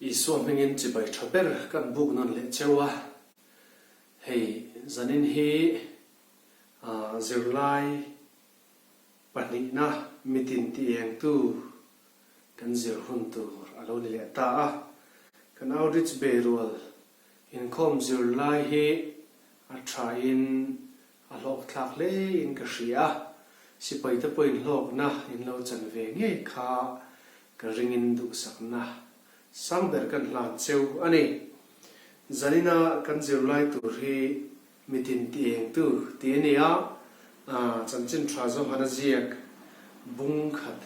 Isua hmingin chibai tha ber kan buk nawn leh cheu a, hei zanin hi zirlai pahnihna mitin ti engtu kan zir hun tur a lo ni leh ta a. Kan outreach beirual inkhawm zirlai hi a thain A hlawkthlak hlein ka hria a, sipaite pawhin hlawkna in lo chan ve ngei kha ka ringin duhsakna sang ber kan hlan cheu a ni. Zanina kan zirlai tur hi mitin ti engtu ti a ni a, chanchin tha Johana ziak bung khat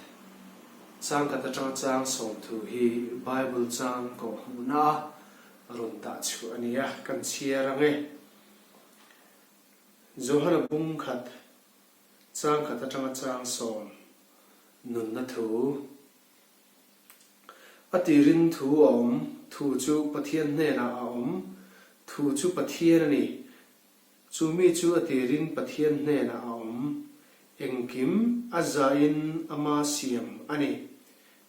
chang khat atanga chang 30 hi Bible chang kawhhmuhna a rawn dah chhuah a ni a, kan chhiar ang e. Johana bung khat, chang khat atanga chang sawm nunna thu. A tirin thu a awm, thu chu Pathian hnenah a awm, thu chu Pathian a ni. Chu mi chu a tirin Pathian hnenah a awm. Engkim a zahin ama siam a ni.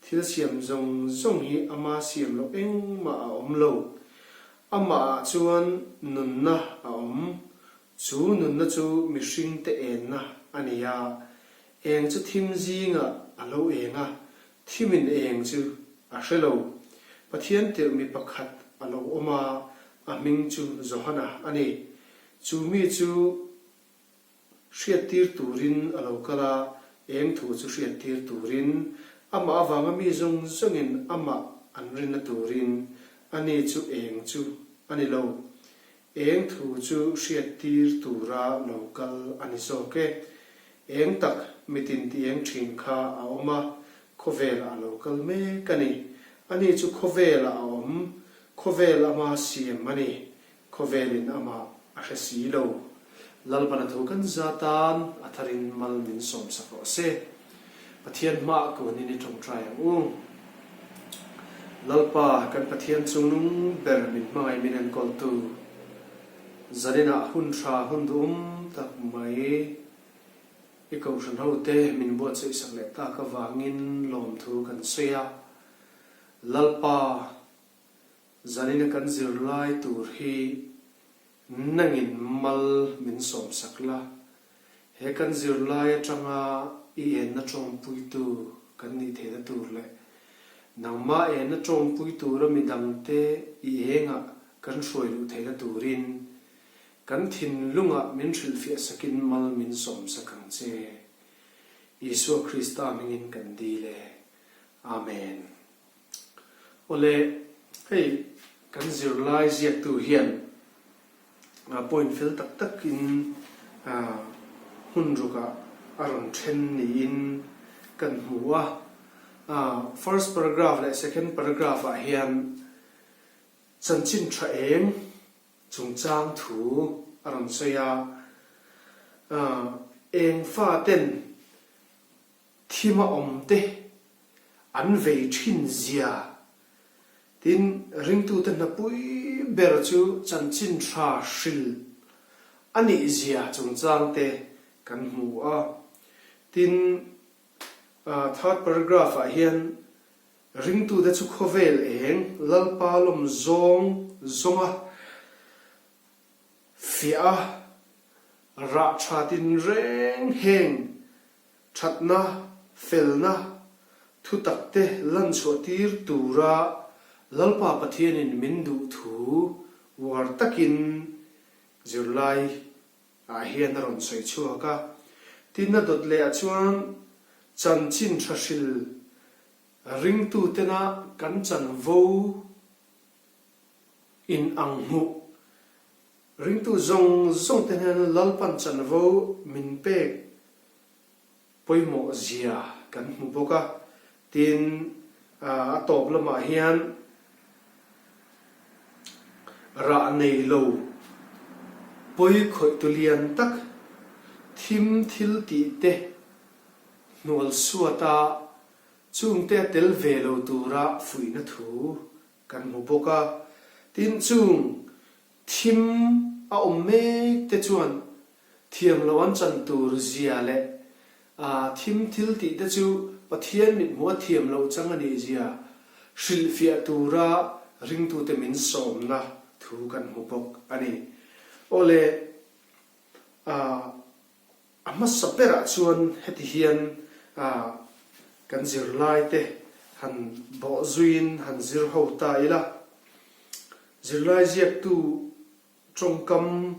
Thil siam zawng zawng hi ama siam loh engmah a awm lo. Amah ah chuan nunna a awm. Chu nunna chu mihringte enna a ni a. Eng chu thim zingah a lo eng a, thimin eng chu a hre lo. Pathian tirh mi pakhat a lo awm a, a hming chu Johana a ni. Chu mi chu Hriattir turin a lo kal a, eng thu chu hriattir turin, amah avanga mi zawng zawngin amah an rinna turin, ani chu eng chu a ni lo. Eng thu chu hriattir tura lo kal a ni zawk e. Eng tak mitin ti eng thin kha a awm a, khawvelah a lo kal mek a ni. Ani chu khawvelah a awm, khawvel ama siam a ni. Khawvelin amah a hre si lo. Lalpana thu kan za tan a tharin mal min sawmsak rawh se. Pathian hmaah kunin i tawngtai ang u. Lalpa, kan Pathian chungnung ber min hmangaih min enkawltu, zaninah hun tha hun duhawm tak mai i kohhran hote min buatsaihsak leh tak avangin lawmthu kan sawi a. Lalpa, Zanina kan zirlai tur hi nangin mal min sawmsak la, he kan zirlai atanga i enna tawngpuitu kan nih theihna tur leh nangmah enna tawngpui tura midangte i engah kan hruai luh theihna turin kan thinlungah min hrilhfiah sakin mal min sawmsak ang che. Isua Krista hmingin kan dil e. Amen. Awle, hei kan zirlai ziaktu hian point fel tak takin hmun rukah a rawn then niin kan hmu a. First paragraph leh second paragraph ah hian chanchin tha eng chungchang thu a rawn sawi a. Eng faten Thim a awm te an vei thin zia. Tin, ringtute hnapui ber chu chanchin tha hril a nih zia chungchang te kan hmu a. Tin, third paragraph ah hian ringtute chu khawvel eng Lalpa lawm zawng zawnga fiah a, rah tha tinreng heng Thatna, felna, thutakte lanchhuahtir tura Lalpa Pathianin min duh thu uar takin zirlai ah hian a rawn sawi chhuak a. Tin, a dawt leh ah chuan chanchin tha hril ringtutena kan chanvo in ang hmuh ringtu zawng zawng te hnena Lalpan chanvo min pek pawimawh zia kan hmu bawk a, tin a tawp lamah hian rah nei lo pawi khawih tu lian tak thim thil tih te hnual suat a chungte a tel ve lo tura fuihna thu kan hmu bawk a, tin chung Thim a awm mek te chuan thiam lo an chan tur zia leh thim thil tih te chu Pathian mithmuh a thiam loh chang a nih zia. Hrilhfiah tura ringtute min sawmna thu kan hmu bawk a ni. Awle, a hmasa berah chuan heti hian kan zirlaite han bawh zuiin han zir ho ta ila. Zirlai ziaktu tawngkam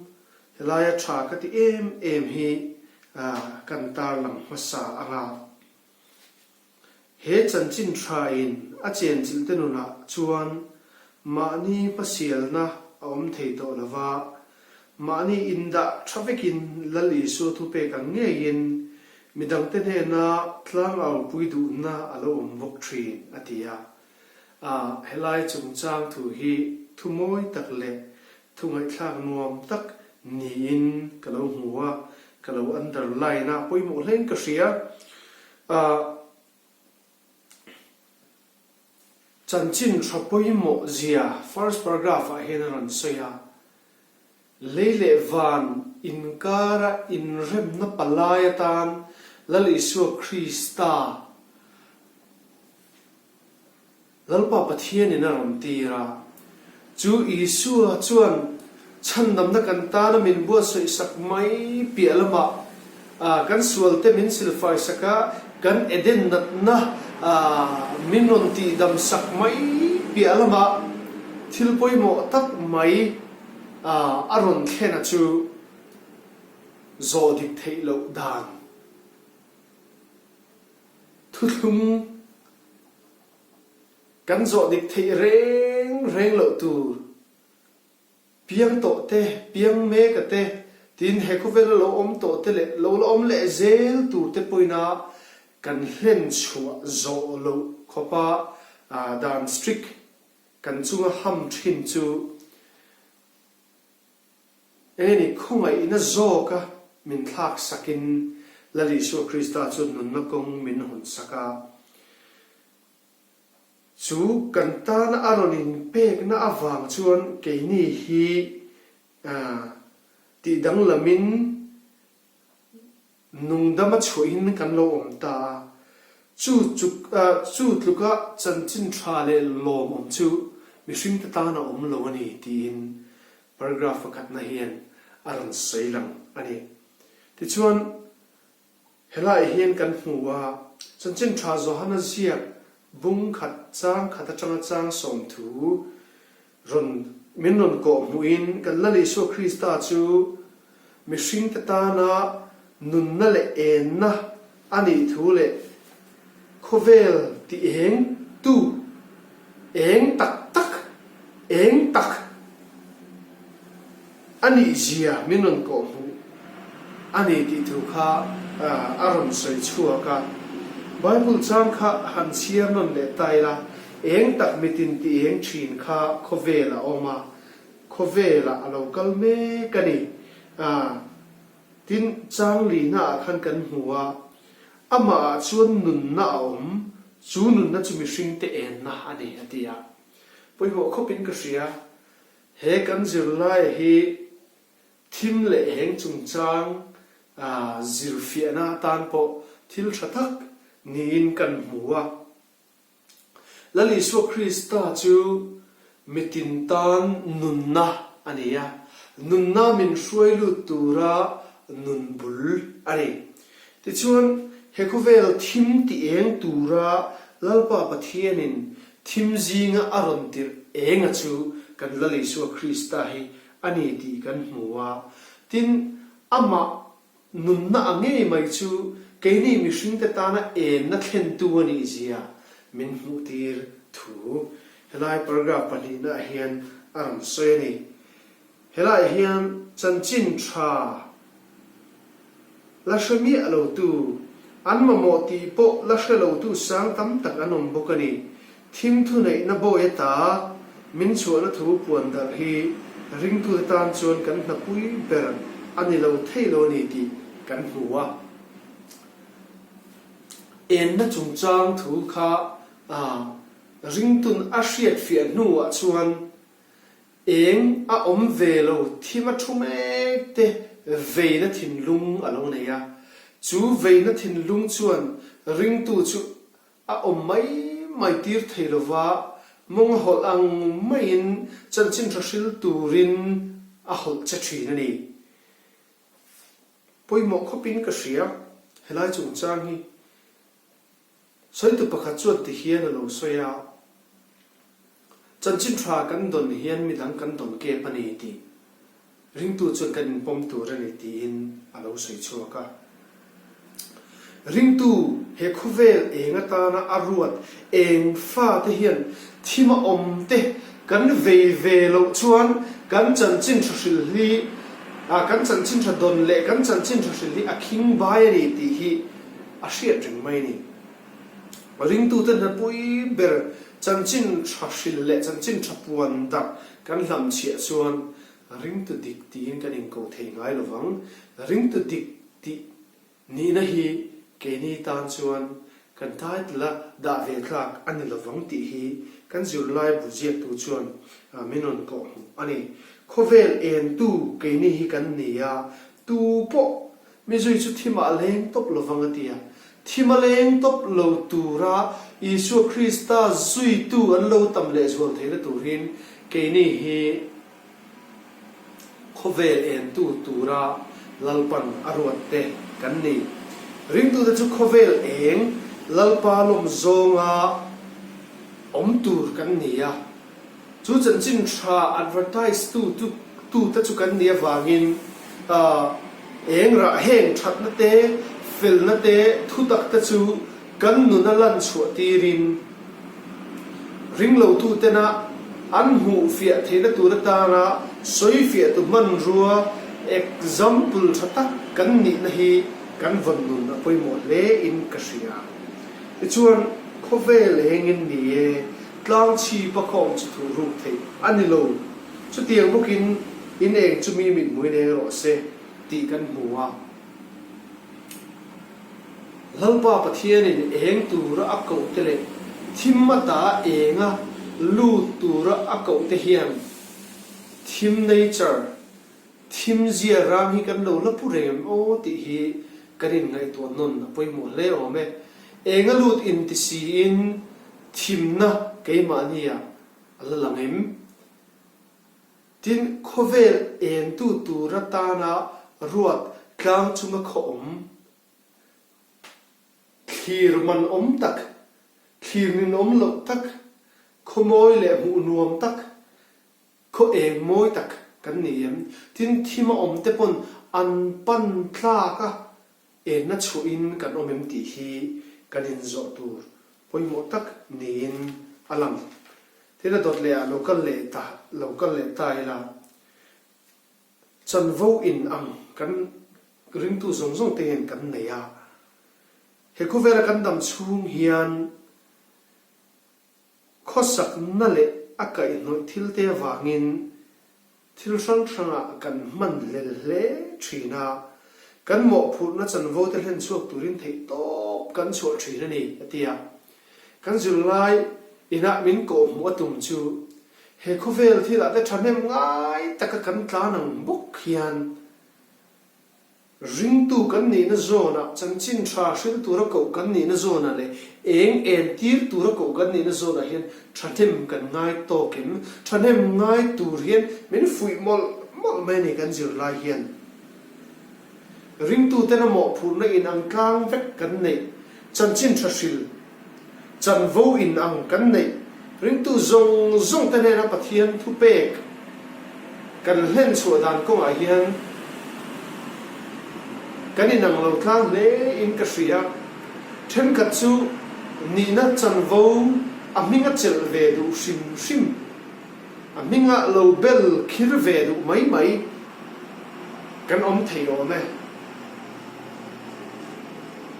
helaia tha ka ti em em hi kan tarlang hmasa anga. He chanchin thain a chenchilhte nunah chuan mahni hmasialna a awm thei tawh lo va, mahni indah tha vekin Lal Isua thupek ang ngeiin midangte hnena tlangaupui duhna a lo awm bawk thin, a ti a. A Helai chungchang thu hi thu mawi tak leh thu ngaihthlak nuam tak niin ka lo hmu a, ka lo underline a, pawimawh hlein ka hria. A Chanchin tha pawimawh zia first paragraph ah hian a rawn sawi a, Lei leh van inkara inremna palai atan Lal Isua Krista Lalpa Pathianin a rawn tir a, chu Isua chuan chhandamna kan tana min buatsaih sak mai piah lamah kan sualte min silfai sak a, kan Eden natna min rawn tihdam sak mai piah lamah thil pawimawh tak mai a rawn thlen a chu zawh dik theih loh dan thuthlung Kan zawh dik theih reng reng loh tur piang tawh te, piang mek a te, tin he khawvela lo awm tawh te leh lo la awm leh zel tur te pawhin a kan hlen chhuah zawh loh khawpa dan strict kan chunga ham thin chu Eng ni khawngaihna zawka min thlak sakin Lal Isua Krista chu nunna kawng min hawn sak a. Chu kan tana a rawn inpekna avang chuan keini hi tih danglamin Nungdama chhuahin kan lo awm ta a, chu chuk chu tluka chanchin tha leh lawmawm chu mihringte tan a awm lo a ni tiin paragraph pakhatna hian a rawn sawi lang a ni. Tichuan, helaiah hian kan hmu a, chanchin tha Johana ziak bung khat chang khat atanga chang 30 Rawn min rawn kawh hmuhin kan Lal Isua Krista chu mihringte tana nunna leh enna a nih thu leh khawvel ti eng tu, eng tak tak, eng tak a nih zia min rawn kawh hmuh a ni tih thu kha a rawn sawi chhuak a. Bible chang kha han chhiar nawn leh ta ila, Eng tak mitin ti eng thin kha khawvel a awm a, khawvelah a lo kal mek a ni. A, tin, Changlina ah khan kan hmu a, amah ah chuan nunna a awm, chu nunna chu mihringte enna a ni, a ti a. Pawimawh khawpin ka hria, he kan zirlaia hi thim leh heng chungchang zirfiahna atan pawh thil tha tak niin kan hmu a. Lal Isua Krista chu mitin tan nunna a ni a, nunna min hruai lut tura nun bul a ni. Tichuan, he khawvel thim ti eng tura Lalpa Pathianin thim zinga a rawn tirh enga chu kan Lal Isua Krista hi a ni tih kan hmu a. Tin, amah Nunna a ngei mai chu keini mihringte tana enna thlentu a nih zia min hmuhtir thu helai paragraph pahnihnaah hian a rawn sawi a ni. Helaiah hian chanchin tha la hre miah lotu, an mamawh tih pawh la hre lotu sang tam tak an awm bawk a ni. Thim thuneihna bawi ata min chhuahna thu puan darh hi ringtute tan chuan kan hnapui ber a ni lo thei lo a ni tih kan hmu a. Enna chungchang thu kha ringtun a hriatfiah hnuah chuan eng a awm ve lo thim a thu mek te veina thinlung a lo nei a. Chu veina thinlung chuan ringtu chu A awm mai mai tir thei lova. mawng a hawlh ang maiin chanchin tha hril turin a hawlh che thin a ni. Pawimawh khawpin ka hria, helai chungchang hi. Sawitu pakhat chuan ti hian a lo sawi a, Chanchin tha kan dawn hian midang kan dawn kep a ni tih ringtu chuan kan inpawm tur a ni tiin a lo sawi chhuak a. Ringtu he khawvel eng atana a ruat eng fate hian thima awm te kan vei ve loh chuan kan chanchin tha hrilh hi kan chanchin tha dawn leh kan chanchin tha hrilh hi a khing bai a ni tih hi a hriat reng mai a ni. Ringtute hnapui ber chanchin tha hril leh chanchin tha puan darh kan hlamchhiah chuan ringtu dik tiin kan inko thei ngai lo vang. Ringtu dik tih nihna hi keini tan chuan kan title a dah ve tlak a ni lo vang tih hi kan zirlai bu ziaktu chuan min rawn kawhhmuh a ni. Khawvel entu keini hi kan ni a, tu pawh Mi zui chu thimah a leng tawp lo vang a ti a. Thim a leng tawp lo tura Isua Krista zuitu an lo tam lehzual theihna turin keini hi khawvel entu tura Lalpan a ruat te kan ni. Ringtute chu khawvel eng Lalpa lawm zawnga awm tur kan ni a. Chu chanchin tha advertise tu tu tute chu kan nih avangin eng rah heng thatna te, felna te, thutak te chu kan nuna lan chhuah tirin ringlo tena an hmuh fiah theihna tur atana sawi fiah tu hmanrua example tha tak kan nihna hi kan vawn nun a pawimawh hle in ka hria. Tichuan khawvel engin ni e Tlang chhipa khawm chu thu ruk theih a ni lo. Chutiang bawkin in eng chu mi mithmuhin eng rawh se tih kan hmu a. Lalpa Pathianin eng tura a koh te leh thim ata enga lut tura a koh te hian thim nature, thim zia rang hi kan lo la pu reng em aw tih hi kan inngaihtuah nawn a pawimawh hle awm e. Enga lut inti siin Thimna keimahnia a la lang em? Tin, khawvel entu tur atana ruat tlang chunga khaw awm, thlir man awm tak, thlir ninawm loh tak, khaw mawi leh hmuh nuam tak, khaw eng mawi tak kan ni em? Tin, thima awm te pawn an pan tlak a, Enna chhuahin kan awm em tih hi kan inzawh tur pawimawh tak niin a lang. Tin a dawt leh ah lo kal leh ta lo kal leh ta ila chanvo in ang kan ringtu zawng zawng te hian kan nei a. He khawvela kan dam chhung hian khawsakna leh a kaihhnawih thil te avangin Thil hrang hrangah kan hman hlel hle thin a, kan mawhphurhna chanvo te hlen chhuak turin theih tawp kan chhuah thin a ni, a ti a. Kan zirlai inah min kawhhmuh a tum chu he khawvel thilah te thahnem ngai taka kan tlan ang bawk hian Ringtu kan nihna zawnah, chanchin tha hril tura koh kan nihna zawnah leh eng en tir tura koh kan nihna zawnah hian thahnem kan ngai tawk em? Thahnem ngai tur hian min fuih mawlh mawlh mai a ni kan zirlai hian. Ringtuten a mawhphurhna inang tlang vek kan neih, chanchin tha hril Chanvo in ang kan neih ringtu zawng zawng te hnena Pathian thupek kan hlen chhuah dan kawngah hian kan inang lo tlang hle in ka hria. Thenkhat chu nihna chanvo a hminga chelh ve duh hrim hrim, a hminga lo bel khir ve duh mai mai kan awm thei awm e.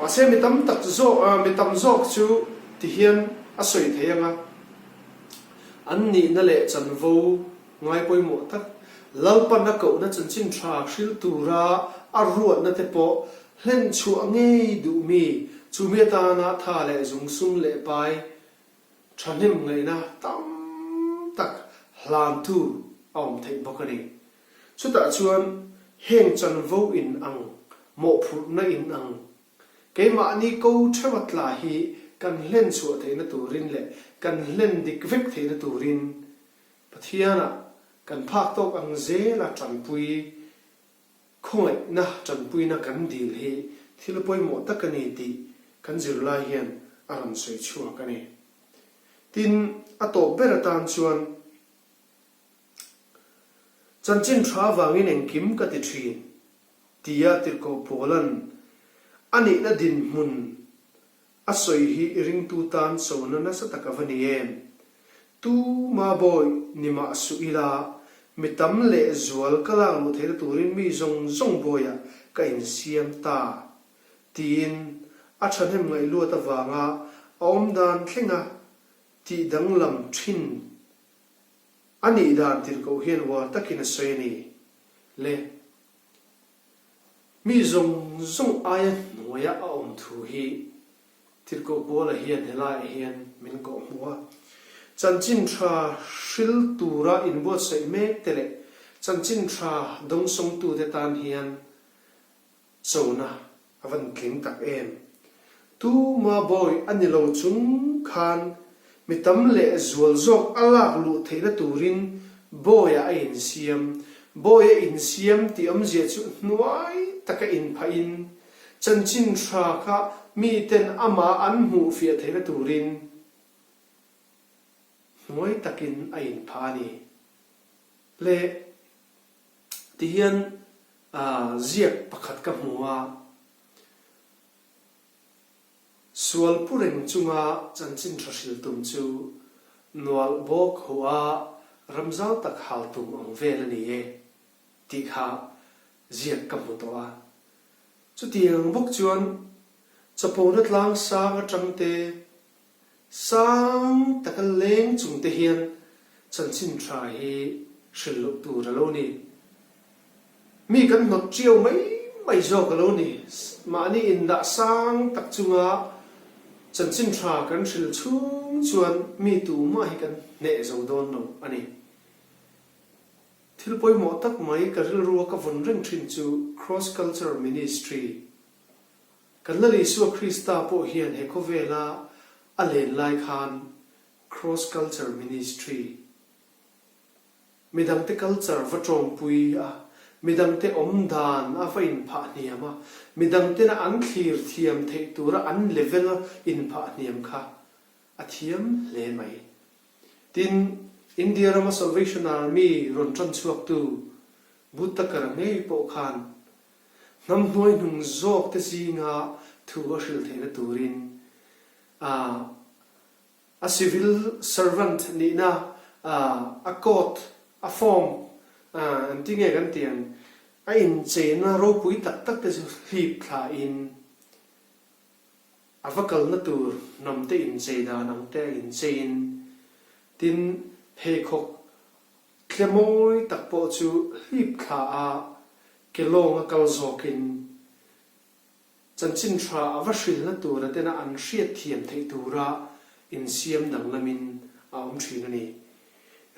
Mahse mi tam tak zawk, mi tam zawk chu ti hian a sawi thei ang a, an nihna leh chanvo ngai pawimawh tak, Lalpan a kohna chanchin tha hril tura a ruatna te pawh hlen chhuah ngei duh mi, chu mi atana tha leh zung sum leh pai thahnem ngaihna tam tak hlantu a awm theih bawk a ni. Chutah chuan heng chanvo in ang, mawhphurhna in ang, keimahni ko theuha tla hi kan hlen chhuah theihna turin leh kan hlen dik vek theihna turin Pathianah kan phak tawk ang zela tanpui Khawngaihna tanpuina kan dil hi thil pawimawh tak a ni tih kan zirlai hian a rawn sawi chhuak a ni. Tin, a tawp ber atan chuan chanchin tha avangin engkim ka ti thin tia tirhkoh Paula'n a nihna dinhmun A sawi hi i ringtu tan chona nasa tak a va ni em? Tuma bawi ni mah suh ila, mi tam leh zual ka lak luh theihna turin mi zawng zawng bawiah ka insiam ta, tiin a thahnem ngaih luat avanga a awmdan thlenga tih danglam thin a nih dan tirhkoh hian uar takin a sawi a ni le. Mi zawng zawng aia hnuaia a awm thu hi Tirhkoh Paula hian helaiah hian min kawhhmuh a. Chanchin tha hril tura inbuatsaih mek te leh chanchin tha dawngsawngtute tan hian chona a van tling tak em. Tuma bawi a ni lo chung khan mi tam leh zual zawk a lak luh theihna turin bawiah a insiam. Bawi a insiam tih awmzia chu hnuai taka inphahin chanchin tha kha miten amah an hmuh fiah theihna turin hnuai takin a inphah a ni. Le tihian ziak pakhat ka hmu a. Sual pu reng chunga chanchin tha hril tum chu nual bawk huh a ramzau tak hal tum ang vel a ni e tih kha ziak ka hmu tawh a. Chutiang bawk chuan chapona tlang sang atang te Sang taka leng chung te hian chanchin tha hi hrilh loh tur a lo ni. Mi kan hnawt ṭiau mai mai zawk a lo ni. Mahni indah sang tak chunga chanchin tha kan hrilh chhung chuan mi tumah hi kan hneh zo dawn lo a ni. Thil pawimawh tak mai ka rilrua ka vawn reng ṭhin chu Cross Culture Ministry Kan Lal Isua Krista pawh hian he khawvela a len lai khan Cross Culture Ministry, midangte culture va tawngpui a, midangte awm dan a va inphah hniam a, midangtena an thlir thiam theih tura an level a inphah hniam kha a thiam hle mai. Tin, India rama Salvation Army rawn tan chhuaktu Buddha-kara ngei pawh khan Hnam hnuai hnung zawk te zinga thu a hrilh theihna turin a civil servant nihna a coat, a form an ti nge kan tih ang, a incheina ropui tak tak te chu hlip thla in a va kalna tur hnam te inchei dan ang te a inchei in tin pheikhawk Tle mawi tak pawh chu hlip thla a ke lawng a kal zawkin chanchin tha a va hrilhna tura tena an hriat thiam theih tura insiam danglamin a awm thin a ni.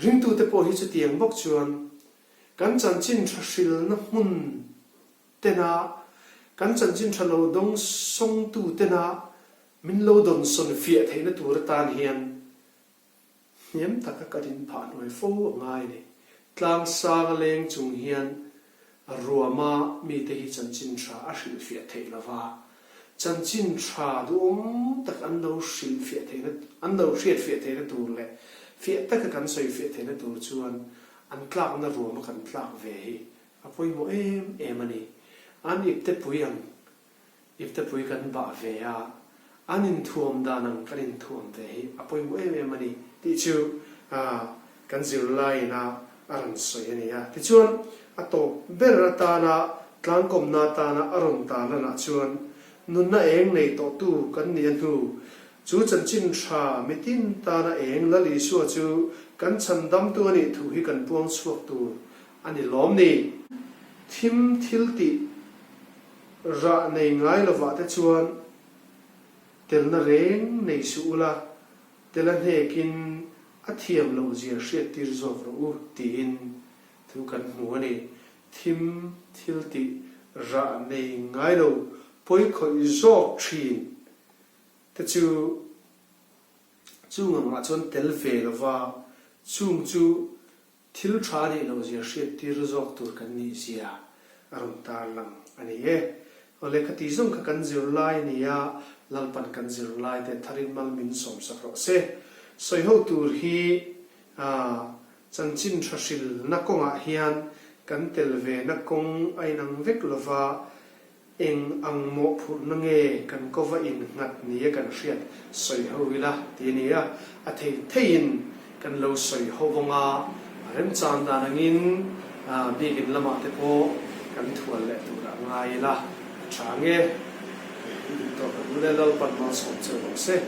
Ringtute pawh hi chutiang bawk chuan kan chanchin tha hrilhna hmun tena kan chanchin tha lo dawngsawngtu tena min lo dawnsawn fiah theihna tur atan hian Hniam taka ka din phah hnuai fo a ngai a ni. Tlang sang a leng chung hian ruama mite hi chanchin tha a hrilhfiah theih lo va, chanchin tha duhawm tak an lo hrilhfiah theihna, an lo hriatfiah theihna tur leh fiah taka kan sawifiah theihna tur chuan an tlakna ruama kan tlak ve hi a pawimawh em em a ni. An iptepui ang Iptepui kan bah ve a, an inthuam dan ang kan inthuam ve hi a pawimawh em em a ni tih chu kan zirlaiin a a rawn sawi a ni a. Tichuan, a tawp ber atana tlangkawmna atana a rawn tarlanah chuan nunna eng nei tawhtu kan nih a hnu, chu chanchin tha mitin tana eng Lal Isua chu kan chhandamtu a nih thu hi kan puang chhuak tur a ni lawm ni? Thim thil tih Rah nei ngai lovah te chuan telna reng nei suh ula, tel a hnekin a thiam loh zia hriattir zawk rawh u tiin thu kan hmu a ni. Thim thil tih rah nei ngai lo pawi khawih zawk thin te chu. Chung angah chuan tel ve lova, chung chu Thil tha nih loh zia hriattir zawk tur kan nih zia a rawn tarlang a ni e. Aw lehkha tih zawng kha kan zirlai a ni a, Lalpan kan zirlai te tharin mal min sawmsak rawh se. Sawiho tur hi chanchin tha hrilna kawngah hian kan tel ve na kawng a inang vek lova, Eng ang mawhphurhna nge kan kova innghat nia kan hriat sawi ho ila ti a ni a, a thei theiin kan lo sawi ho vang a, a remchan dan angin biakin lamah te pawh kan thual leh turah ngai ila a tha nge? Duh tawk ang ule Lalpan malsawm cheu rawh se.